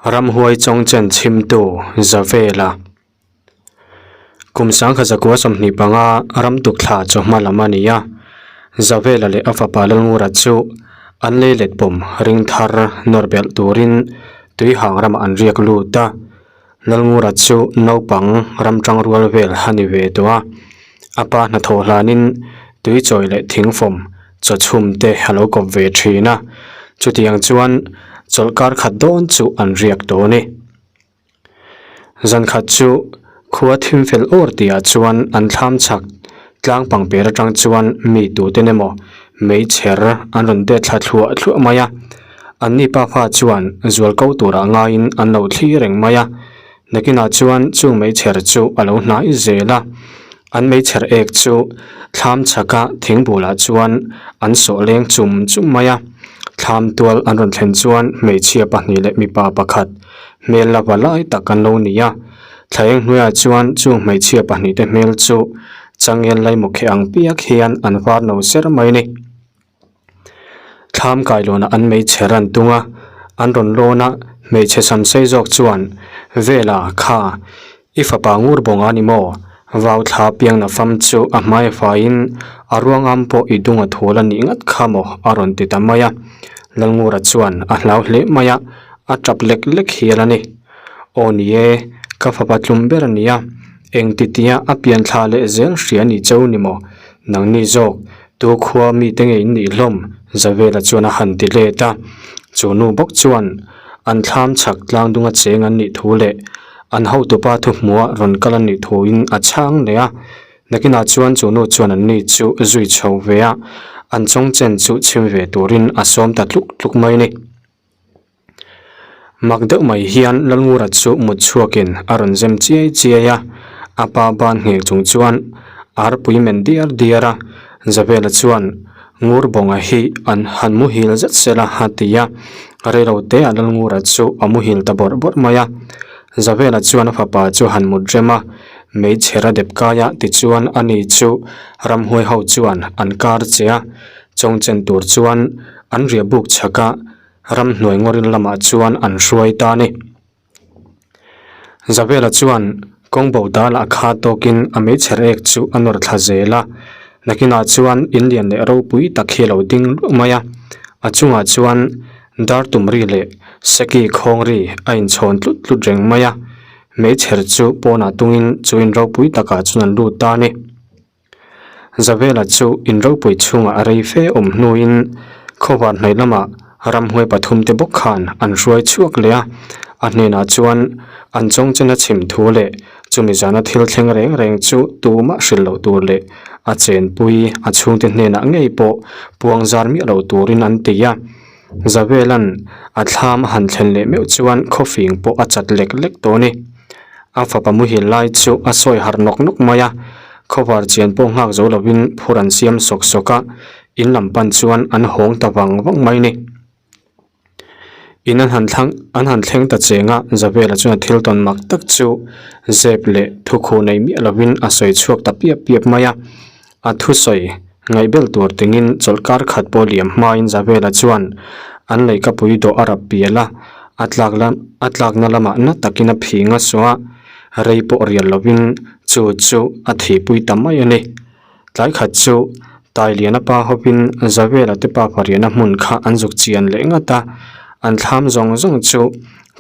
Ramhuai chawngchen chhimtu Zavela Kum 1925 ram tukthla chawhma lam a ni a, Zavela leh a fapa Lalngura chu an lei let pawm ring thar nawr belh turin tuihang ramah an riak lut a. Lalngura chu naupang ram tangrual vel a ni ve tawh a, a pa hnathawh hlanin tuichawi leh thingfawm chaw chhum te a lo kawp ve thin a, chutiang chuan chawlhkar khat dawn chu an riak tawh a ni. Zan khat chu khua thim fel awr tihah chuan an thlam chhak tlang pangper atang chuan mi tuten emaw meichher an rawn det thla thluah thluah mai a, anni pa fa chuan zual ko turah ngaiin an lo thli reng mai a, nakinah chuan chu meichher chu a lo hnai zel a, an meichher ek chu thlam chhaka thing bulah chuan an sawh leng chum chum mai a, thlam tual an rawn thlen chuan hmeichhia pahnih leh mipa pakhat hmel la va lai tak an lo ni a, thla eng hnuaiah chuan chung hmeichhia pahnih te hmel chu changel laimaw kheh ang piak hian an var no ser mai a ni. Thlam kailawnah an meichher an tung a, an rawn lawn a, hmeichhe samsei zawk chuan, Vela, kha, i fapa ngur bawng a ni maw? Vau thla piangna fam chu a hmai faiin a ruangam pawh i dung a thul a nih ngat kha maw? a rawn ti ta mai a. Lalngura chuan a hlau hle mai a, a tap lek lek hial a ni. Aw ni e, ka fapa tlum ber a nia, engtitia a pian thla leh zel hria ni cheu ni maw? Nangni zawk, Tu khua mite nge in nih hlawm? Zavela chuan a han ti let a. Chu nu bawk chuan an thlam chhak tlang dunga cheng an nih thu leh an hotupa thuhmua rawn kal an nih thuin a chhang leh a. Nakinah chuan chu nu chuan an ni chu zui chho ve a, an chawngchen chu chhim ve turin a sawm ta tluk tluk mai a ni. Mak deuh mai hian Lalngura chu mut chhuakin a rawn zem chiai chiai a, a pa ban ngheng chung chuan arpui men diar diar a, Zavela chuan Ngurbawnga hi an han muhil zet sela a ti a, reilo te ah Lalngura chu a muhil ta bawrh bawrh mai a, Zavela chuan a fapa chu han mut rem a, meichher a dep kai a tichuan ani chu ramhuai ho chuan an kar che a, chawngchen tur chuan an riah buk chhak a. Ramhnuai ngawrin lamah chuan an hruai ta a ni. Zavela chuan kawng bo dalah kha tawkin a meichher ek chu a nawr thla zel a, nakinah chuan in lian leh ropui tak hi a lo ding luah mai a, a chungah chuan dar tum ri leh seki khawng ri a inchhawn tlut tlut reng mai a, meichher chu pawnah tungin chu in ropui takah chuan an lut ta a ni. Zavela chu in ropui chhungah a rei fe awm hnuin khawvar hnaih lamah ramhuai pathum te bawk khan an hruai chhuak leh a, a hnenah chuan an chawngchen a chhim thu leh chumi zana thil thleng reng reng chu tumah hrilh loh tur leh a chenpui a chhungte hnenah ngei pawh puang zar miah lo turin an ti a. Zavela'n a thlam a han thlen leh meuh chuan khawfing pawh a chat lek lek tawh a ni. A fapa muhil lai chu a sawi harh nawk nawk mai a, khawvar chian pawh nghak zo lovin phur an siam sawk sawk a, in lam pan chuan an hawng ta vang vang mai a ni. In an han thlang an han thleng ta cheng a, Zavela chuan a thil tawn mak tak chu zep leh thukhuh nei miah lovin a sawi chhuak ta piap piap mai a, a thusawi ngaihbel tur tingin chawlhkar khat pawh liam hmain Zavela chuan an leihkapui dawh a rap pial a, a tlak lam a tlakna lamah na takin a phing a saw a, rei pawh rial lovin chu chu a thihpui ta mai a ni. Tlai khat chu Tailiana pa hawpin Zavela te pa pariana hmun kha an zuk chian leh ngat a, an thlam zawng zawng chu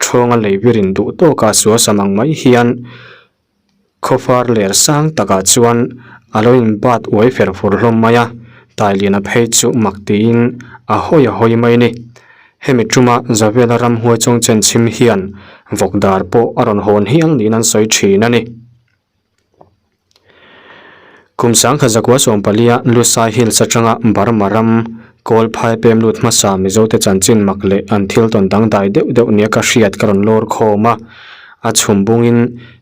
ṭhawnga lei birin duh tawka suasam ang mai hian Khawfar ler sang takah chuan a lo in bat uai fer fur hlawm mai a, Tailiana phei chu mak tiin a hawi a hawi mai a ni. Hemi tuma Zavela ramhuai chawngchen chhim hian vawk dar pawh a rawn hawn hial niin an sawi thin a ni. Kum sangkhat zakua sawmpalia Lusai Hills atanga Burma ram kawl phai pem lut hmasa Mizote chanchin mak leh an thil tawn dangdai deuh deuh nia ka hriat ka rawn lawr khawm a, a chhum bungin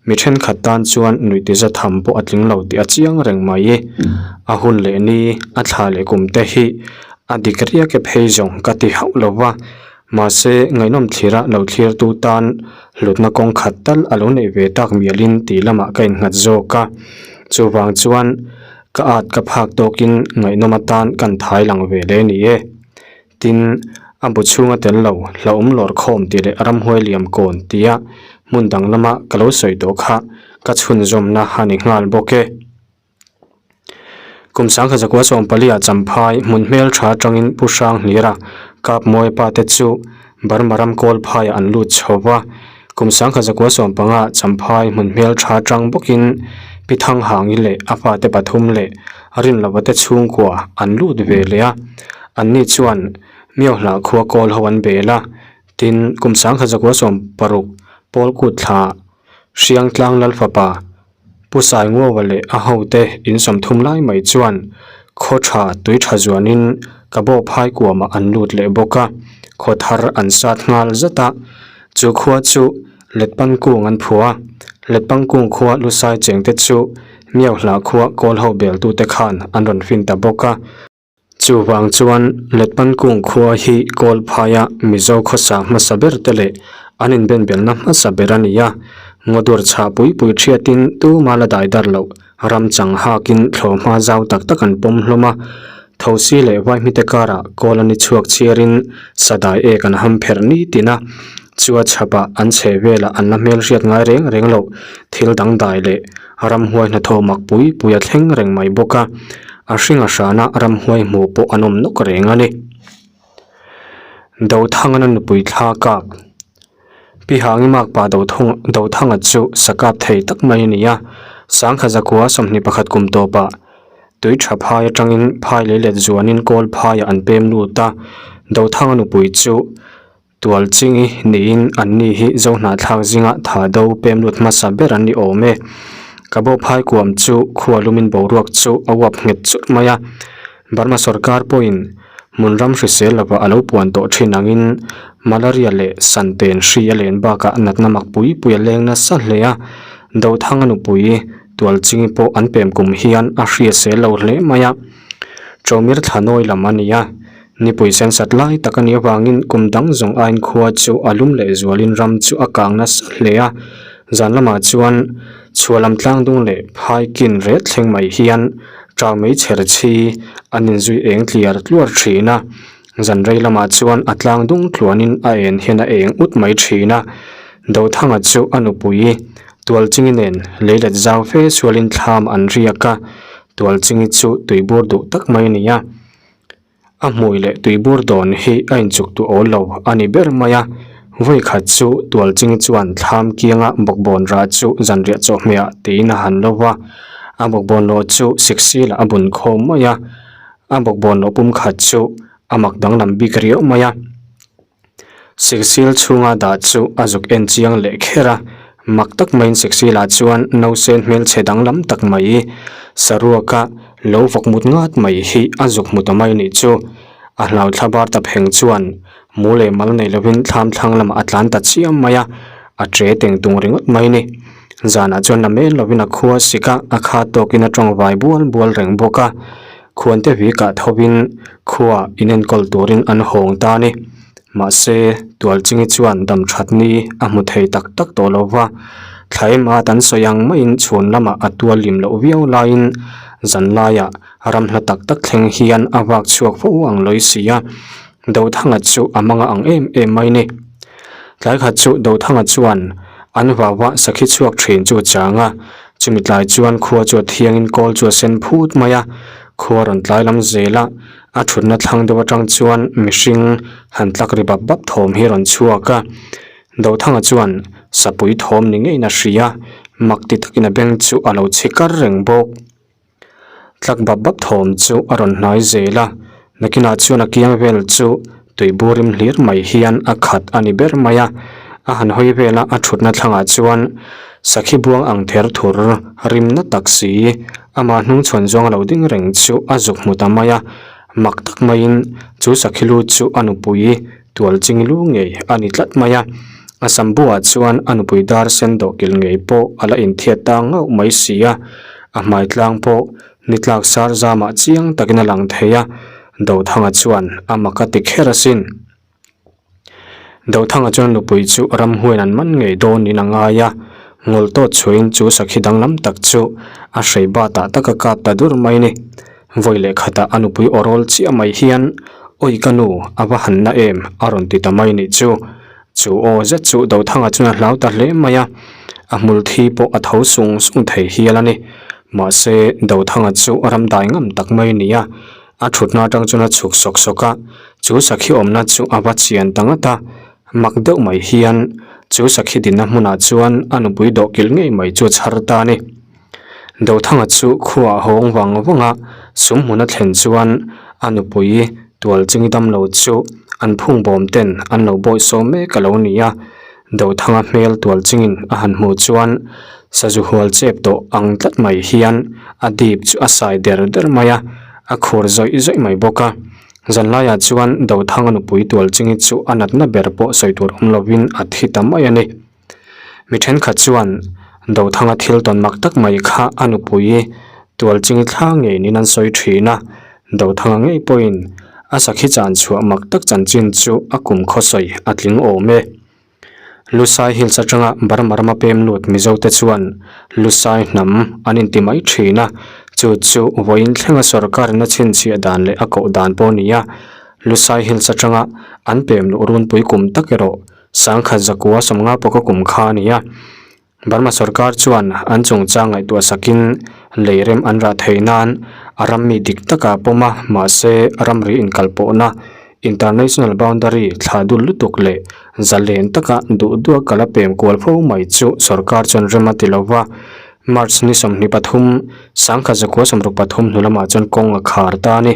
mi thenkhat tan chuan nuih ti za tham pawh a tling lo tih a chiang reng mai. A hun leh ni, a thla leh kum te hi a dik riak e phei zawng ka ti hauh lo va. Mahse, ngaihnawm thlira lo thlirtu tan hlutna kawng khat tal a lo neih ve tak mialin tih lamah ka innghat zawk a. Chuvang chuan ka at ka phak tawkin ngaihnawm atan kan thai lang ve hle ni e. Tin, A bu chhunga tel lo hlauhawm lawr khawm tih leh ramhuai liam kawn tia hmun dang lama ka lo sawi tawh kha ka chhunzawmna a ni nghal bawk e. Kum sangkhat zakua sawmpalia champhai hmun hmel tha atangin Pu Hranghlira Kapmawi pa te chu Burma ram kawl phaiah an lut chho va. Kum sangkhat zakua sawmpanga champhai hmun hmel tha atang bawkin Pi Thanghangi leh a fate pathum leh Rinlova te chhungkua an lut ve leh a. Anni chuan Miohla khua kawl ho an bel a, tin kum sangkhat zakua sawmparuk pawl kut thla Hriangtlang Lalfapa Pu Sainguaua leh a hote in sawmthum lai mai chuan khaw tha tui tha zuanin ka baw phai kuamah an lut leh bawk a, khaw thar an sat nghal zat a, chu khua chu Letpang kung an phuah a, Letpang kung khua Lusai chengte chu Miauhla khua kawl ho beltute khan an rawn fin ta bawk a. Chuvang chuan Letpankung khua hi Kawlphaia Mizo khawsa hmasa ber te leh an inbenbelna hmasa ber a ni a, ngawdur chhah pui pui thiatin tuma la dai dar loh ram chang hakin thlawhhma zau tak tak an pawm hlawm a, thosi leh vaihmite karah kawl a ni chhuak chhiarin sadai ek an ham pherh ni tin a, chua chhapah an chhe velah an la hmelhriat ngai reng reng loh thil dangdai leh Ramhuai hnathawh mak pui pui a thleng reng mai bawk a, a hring a hrana ramhuai hmuh pawh an awm nawk reng a ni. Dothangana nupui thla kak Pi Hangi makpa Dothanga chu sa kap thei tak mai a ni a, Sangkha zakua 21 kum tawpah tui tha phai atangin phai lei let zuanin kawl phaiah an pem lut a, Dothanga nupui chu Tualchingi niin anni hi Zohnahthlak zinga tha do pem lut hmasa ber an ni awm e. Ka bo phai kuam chu khua lumin boruak chu a uap nghet churh mai a. Burma sorkar pawhin hmun ram hrisel lova a lo puan tawh thin angin malaria leh santen hri a len bakah natna mak pui pui a leng nasa hle a. Dothanga nupui Tualchingi pawh an pem kum hian a hrisel lo hle mai a. Chawmir thla nawi lam a ni a. Nipui sensat lai tak a nih avangin kum dang zawng aiin khua chu a lum leh zualin ram chu a kang nasa hle a, zan lamah chuan chhuah lam tlang dung leh phai kin ret thleng mai hian ṭau mei chher chhi an inzui eng tliar tluar ṭhin a, zan rei lamah chuan a tlang dung tluanin a en hian a eng ut mai ṭhin a, Dothanga chu a nupui Tualchingi nen leilet zau fe sualin thlam an riak a, Tualchingi chu tuibur duh tak mai a ni a. A hmui leh tuibur dawn hi a inchuk duh awl lo a ni ber mai a, vawi khat chu Tualchingi chuan thlam kianga bawkbawn rah chu zanriah chawhmehah tiin a han lo va, a bawkbawn lawh chu siksilah a bun khawm mai a, a bawkbawn lawh pum khat chu a mak danglam bik riau mai a. Siksil chhunga dah chu a zuk en chiang leh kher a, mak tak maiin Siksilah chuan nausen hmelchhe danglam tak mai saruaka lo vawk mut ngat mai hi a zuk hmu ta mai nih chu. A hlau thla bar ta pheng chuan mu leh mal nei lovin thlam thlang lamah a tlan ta chiam mai a, a tre teng tung ringawt mai ni. Zanah chuan la men lovin a khua sik a, a kha tawkin a tawng vai bual bual reng bawk a. Khuante vikah thovin khua inenkawl turin an hawng ta a ni. Mahse, Tualchingi chuan dam that ni a hmu thei tak tak tawh lo va, thlaim at an sawi ang maiin chhun lamah a tual lim loh viau laiin zan laiah ram hla tak tak thleng hian a vak chhuak fo ang lawi si a, Dothanga chu a manga ang em em mai ni. Tlai khat chu Dothanga chuan an vau a sakhi chhuak thin chu a chang a, chumi tlai chuan khua chu a thiangin kawl chu a sen phut mai a, khua rawn tlai lam zel a, a thutna thlang deuh atang chuan mihring han tlak ri bap bap thawm hi a rawn chhuak a, Dothanga chuan sapui thawm ni ngeiin a hria, mak ti takin a beng chu a lo chhi kar reng bawk. Tlak bap bap thawm chu a rawn hnai zel a, nakinah chuan a kiang vel chu tui burim hlir mai hian a khat a ni ber mai a, a han hawi vel a, a thutna thlangah chuan sakhi buang ang ther thur rimna tak si amah hnung chhawn zawng a lo ding reng chu a zuk hmu ta mai a, mak tak maiin chu sakhi lu chu a nupui tual ching lu ngei a ni tlat mai a, a sam buah chuan a nupui dar sen dawhkilh ngei pawh a la inthiat ta ngauh mai si a. A hmai tlang pawh ni tlak sar zamah chiang takin a lang thei a, Dothanga chuan a mak a ti kher asin. Dothanga chuan nupui chu ramhuain an man ngei dawnin a ngai a, ngawl tawt chhuahin chu sakhi danglam tak chu a hrei batah tak a kap ta dur mai ni. Vawi leh khatah a nupui aw rawl chiah mai hian. Awi ka nu, a va han na em? a rawn ti ta mai nih chu. Chu aw zet chu Dothanga chuan a hlau ta hle mai a, a hmul thi pawh a tho sung sung thei hial a ni. Mahse, Dothanga chu ram dai ngam tak mai a ni a, a thutna atang chuan a chhuk sawk sawk a, chu sakhi awmna chu a va chian ta ngat a. Mak deuh mai hian chu sakhi dinna hmunah chuan a nupui dawhkilh ngei mai chu a chhar ta a ni. Dothanga chu khuaah hawng vang vang a, sum hmun a thlen chuan a nupui tual ching damlo chu an phung bawm ten an lo bawih sawm mek a lo ni a. Dothanga hmel tual chingin a han hmuh chuan sazu hual chep tawh ang tlat mai hian a dip chu a sai der der mai a, a khur zawih zawih mai bawk a. Zanlaiah chuan Dothanga nupui tual chingi chu a natna ber pawh sawi tur awm lovin a thi ta mai a ni. Mi thenkhat chuan Dothanga thil tawn mak tak mai kha a nupui tualching thla ngei niin an sawi thin a, Dothanga ngei pawhin a sakhi chan chhuah mak tak chanchin chu a kum khawsawi a tling awm e. Lusai Hills atanga Burma rama pem lut Mizote chuan Lusai hnam an inti mai thin a, chu chu vawiin thlenga sorkarin a chhinchhiah dan leh a koh dan pawh a ni a, Lusai Hills atanga an pem luh runpui kum tak erawh Sangkhat zakua sawmnga pawka kum kha a ni a, Burma sorkar chuan an chungchang ngaihtuah sakin lei rem an rah theih nan a ram mi dik taka pawm a, mahse ramri inkalpawhna, international boundary, thla dul lutuk leh zalen taka duh duh a kal a pem kual fo mai chu sorkar chuan rem a ti lo va, March ni 23, sangkhat zakua 63 hnu lamah chuan kawng a khar ta a ni.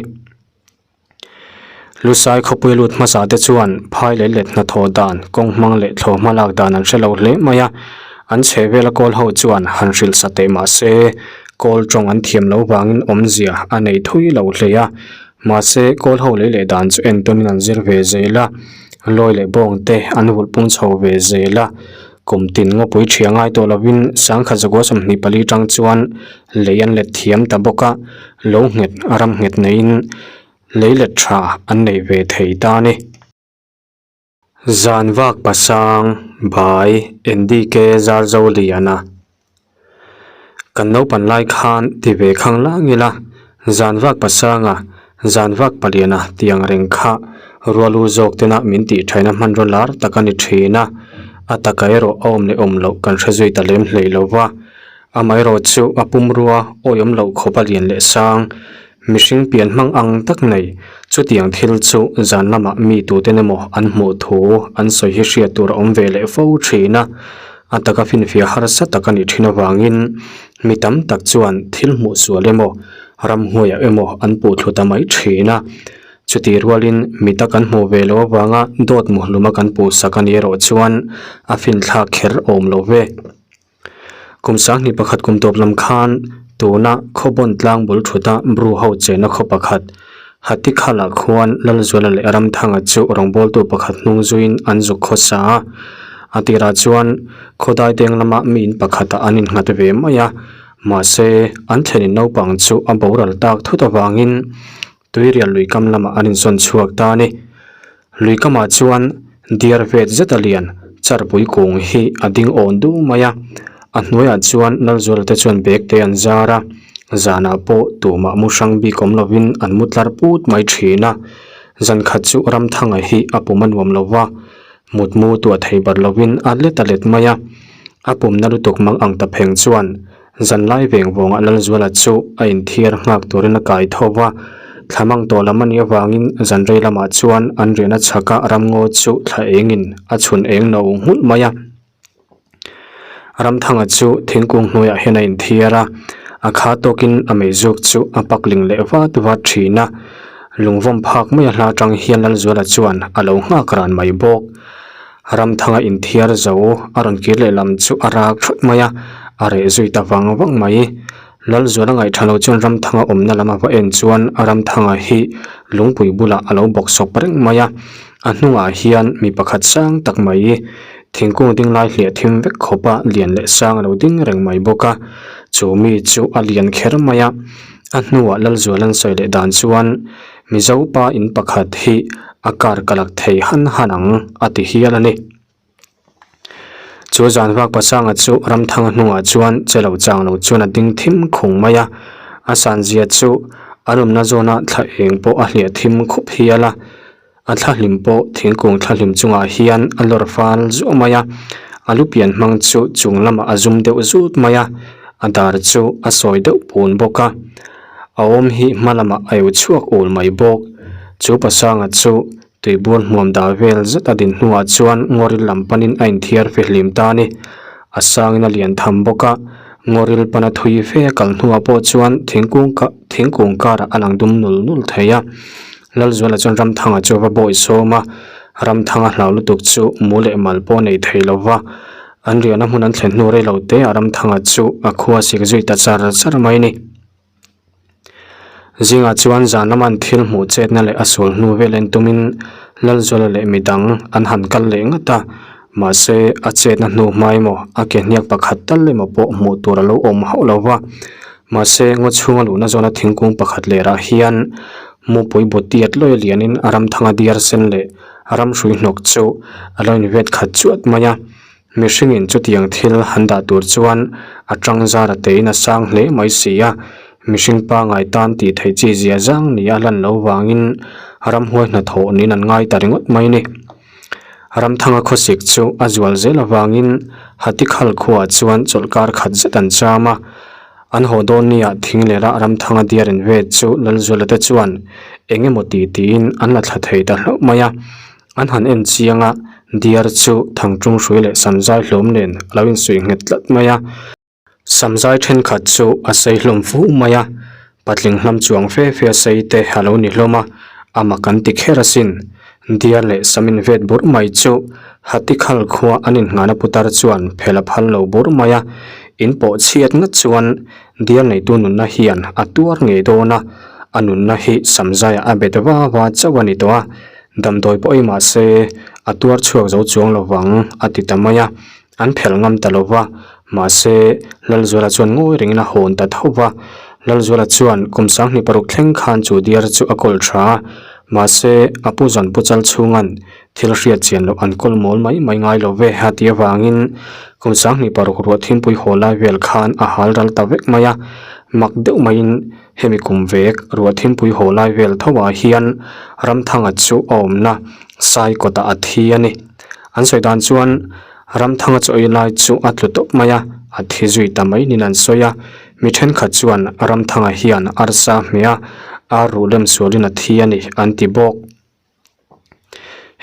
Lusai khawpui lut hmasa te chuan phai leh let hnathawh dan, kawng hmang leh thlawh hma lak dan an hre lo hle mai a, an chhehvela kawl ho chuan han hrilh sa teh mahse kawl tawng an thiam lo vangin awmzia a nei thui lo hle a, mahse kawl ho lei leh dan chu entawnin an zir ve zel a, lawi leh bawng te an vulh pung chho ve zel a. Kum tin ngawpui ṭhia ngai tawh lovin sangkhat zakua 24 ṭang chuan lei an let thiam ta bawk a, lo nghet ram nghet neiin lei let ṭha an nei ve thei ta a ni. Zan vak pasang bai NDK Zarzo Liana Kan naupan lai khan ti ve khang lang ila, zan vak pasanga, zan vak paliana tih ang reng kha rualu zawk tena min tih thaina hmanraw lar tak a ni thin a, a taka erawh a awm leh awm loh kan hre zui ta lem hlei lo va. Amaherawh chu a pumrua awiawm loh khawp a lian leh sang, mihring pian hmang ang tak nei, chutiang thil chu zan lamah mi tuten emaw an hmuh thu an sawi hi hriat tur a awm ve leh fo thin a. A taka finfiah harsa tak a nih thin avangin mi tam tak chuan thil hmuh sual emaw, ramhnuaiah emaw an puh thlu ta mai thin a. Chutih rualin mi tak an hmuh ve loh avanga dawt muhluma kan puh sak a nih erawh chuan a finthlak kher awm lo ve. Kum sanghnih pakhat kum tawp lam khan tuna Khawbawn tlang bul thuta Bru ho chenna khaw pakhat Hatikhala khuan Lalzuala leh Ramthanga chu rawngbawltu pakhat hnung zuiin an zuk khawsa a. A tirah chuan khawdai deng lama mi in pakhatah an innghat ve mai a, mahse an thlenin naupang chu a boral tak thut avangin Tuirial luikam lamah an insawn chhuak ta a ni. Luikamah chuan diar vet zet a lian charpui kung hi a ding awn duh mai a, a hnuaiah chuan Lalzuala te chuan bag te an zar a, zanah pawh tumah mu hrang bik awm lovin an mu tlar put mai thin a. Zan khat chu Ramthanga hi a pum a nuam lo va, mutmu tuah thei bar lovin a let a let mai a, a pumna lutuk mang ang ta pheng chuan Zanlai veng vawngah Lalzuala chu a inthiar nghak turin a kai tho va, thlamang tawh lam a nih avangin zanrei lamah chuan an riahna chhaka ramngaw chu thla engin a chhun eng no nghulh mai a. Ramthanga chu thingkung hnuaiah hian a inthiar a, a kha tawkin a meizuk chu a pakling leh vat vat thin a, lungvawm phak maia hla tang hian Lalzuala chuan a lo nghak ran mai bawk. Ramthanga inthiar zo a rawn kir leh lam chu a rak thut mai a, a reh zui ta vang vang mai. Lalzuala ngaihṭha lo chuan Ramthanga awmna lam a va en chuan Ramthanga hi lungpui bulah a lo bawk sawp reng mai a, a hnungah hian mi pakhat sang tak mai thingkung ding lai hliah thim vek khawpa lian leh sang a lo ding reng mai bawk a, chu mi chu a lian kher mai a, a hnuah Lalzuala'n sawi leh dan chuan Mizo pa in pakhat hi a car ka lak thei han han ang a ti hial a ni. Chu zan vak pasanga chu Ramthanga hnungah chuan che lo chang lo chuan a ding thim khung mai a, a san zia chu a lumna zawna thla eng pawh a hliah thim khup hial a. A thla hlim pawh thingkung thla hlim chungah hian a lawr fal zuah mai a, a lu pian hmang chu chung lamah a zum deuh zut mai a, a dar chu a sawi deuh pun bawk a, a awm hi hma lamah a eu chhuak ul mai bawk. Chu pasanga chu tuibur hmuam dah vel zet a din hnuah chuan ngawril lam panin a inthiar fihlim ta a ni. A sangin a lian tham bawk a, ngawril pana thui fe a kal hnuah pawh chuan thingkung kah thingkung karah a lang dum nul nul thei a. Lalzuala chuan Ramthanga chu a va bawi sawm a, Ramthanga hlau lutuk chu mu leh mal pawh a nei thei lo va. An riahna hmun an thlen hnu rei lo te ah Ramthanga chu a khua sik zui ta char char mai a ni. Zingah chuan zan lama an thil hmuh chetna leh a sual hnu vel en tumin Lalzuala leh midang an han kal leh ngat a, mahse a chetna hnu hma emaw a ke hniak pakhat tal emaw pawh hmuh tur a lo awm hauh lo va. Mahse ngaw chhunga luhna zawna thingkung pakhat lerah hian mupui bu tiat lawi a lianin a ramthanga diar sen leh a ramhrui hnawk chu a lo invet khat chuat mai a. Mihringin chutiang thil han dah tur chuan a tang zar a teiin a sang hle mai si a, mihring pangai tan tih theih chi zia zang ni a lan lo vangin ramhuai hnathawh niin an ngai ta ringawt mai a ni. Ramthanga khawsik chu a zual zel avangin Hatikhal khuaah chuan chawlhkar khat zet an cham a. An haw dawn nia thing lera Ramthanga diar in vet chu Lalzuala te chuan eng emaw ti tiin an la thla thei ta hlauh mai a. An han en chiang a, diar chu thangṭung hrui leh samzai hlawm nen a lo insuih nghet tlat mai a. Samzai thenkhat chu a sei hlawm fu mai a, patling hlam chuang fe fe a sei te a lo ni hlawm a, a mak an ti kher asin. Diar leh sam invet burh mai chu Hatikhal khua an inngahna putar chuan phel a phal lo burh mai a, in pawh chhiat ngat chuan diar neitu nunna hian a tuar ngei dawn a, a nunna hi samzaiah a bet va va chauh a ni tawh a, damdawi pawh ei mahse a tuar chhuak zo chuang lovang a ti ta mai a. An phelh ngam ta lo va, mahse, Lalzuala chuan ngawi rengin a hawn ta tho va. Lalzuala chuan kum 26 thleng khan chu diar chu a kawl tha a, mahse, a pu zawn pu chal chhunga'n thil hriat chian loh an kawl mawl mai mai ngai lo ve a tih avangin kum 26 ruah thimpui haw lai vel khan a hal ral ta vek mai a. Mak deuh maiin hemi kum vek ruah thimpui haw lai vel thoah hian Ramthanga chu a awmna Sai kawtah a thi a ni. An sawi dan chuan Ramthanga chaw ei lai chu a tlu tawp mai a, a thi zui ta mai niin an sawi a. Mi thenkhat chuan Ramthanga hian arsa hmeh a, ar ruh lem sualin a thi a ni an ti bawk.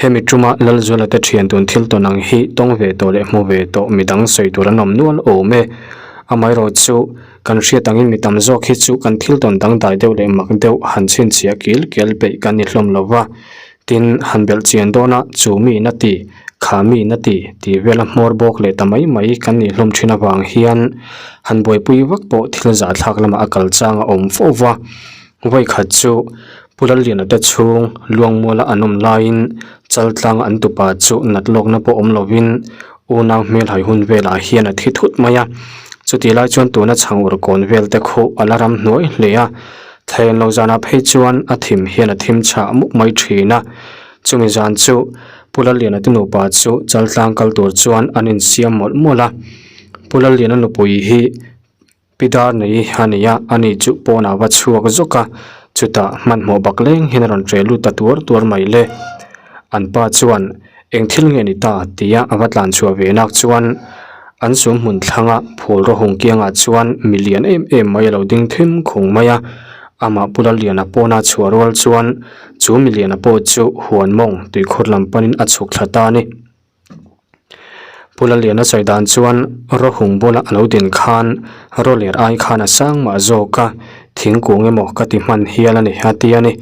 Hemi tuma Lalzuala te thian tun thil tawn ang hi tawng ve tawh leh hmu ve tawh midang sawi tur an awm nual awm e. Amaherawh chu kan hriat angin mi tam zawk hi chu kan thil tawn dangdai deuh leh mak deuh han chhinchhiah kil kel peih kan ni hlawm lo va. Tin, han belh chian dawn a, chu mi in a ti, kha mi in a ti, tih vela hmawr bawk leh ta mai mai kan nih hlawm thin avang hian han buaipui vak pawh thil zahthlak lamah a kal chang a awm fo va. Vawikhat chu Pu Lalliana te chhung Luangmuala an awm laiin Chaltlanga an tupa chu nat lawkna pawh awm lovin unau hmelhai hun velah hian a thi thut mai a. Chutih lai chuan tuna chhang ur kawn vel te khuh a la ram hnuai hle a. Thlen lo zanah phei chuan a thim hian a thim chhah mup mai thin a. Chumi zan chu Pu Lalliana te nupa chu Chaltlang kal tur chuan an insiam mawlh mawlh a. Pu Lalliana nupui hi Pi Darnei a ni a, ani chu pawnah va chhuak zawk a, chutah hmanhmawh bak leng hian a rawn ṭeh lut ta tuar tuar mai le. An pa chuan Eng thil nge ni ta? tia a va tlan chhuah ve nak chuan an sum hmun thlanga phul rawhung kiangah chuan mi lian em em mai a lo ding thim khung mai a. Amah Pu Lalliana pawna chhuah rual chuan chu mi liana pawh chu huan mawng tuikhur lam panin a chhuk thla ta a ni. Pu Lalliana sawi dan chuan rawhung bula a lo din khan rawler ai khan a sang mah zawk a, thingkung emaw ka ti hman hial a ni a ti a ni.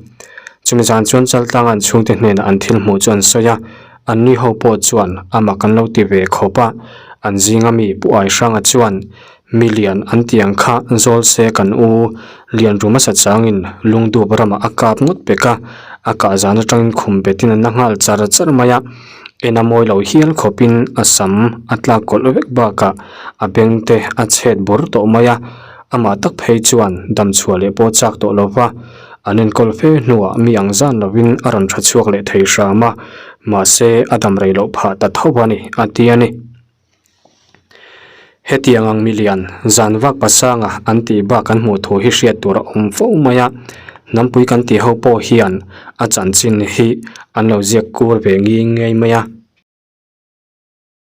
Chumi zan chuan Chaltlanga an chhungte hnenah an thil hmuh chu an sawi a, an ni ho pawh chuan amah kan lo ti ve khawp a, an zinga mi Pu Aihranga chuan mi lian an ti ang kha zawl se kan u lian ru hmasa changin lungdup ramah a kap ngawt pek a, a kah zan atangin khum betin an la nghal char char mai a, en a mawi lo hial khawpin a sam a tlak kawlh vek bakah a beng te a chhet bur tawh mai a, amah tak phei chuan damchhuah leh pawh chak tawh lo va. An enkawl fe hnuah mi ang zan lovin a rawn tha chhuak leh thei hram a, mahse a dam rei loh phah ta tho a ni, a ti a ni. Hetiang ang milian zan vak pasanga an tih bak an hmuh thu hi hriat tur a awm fo mai a. Hnampui kan tih ho pawh hian a chanchin hi an lo ziak kur ve ngi ngei mai a.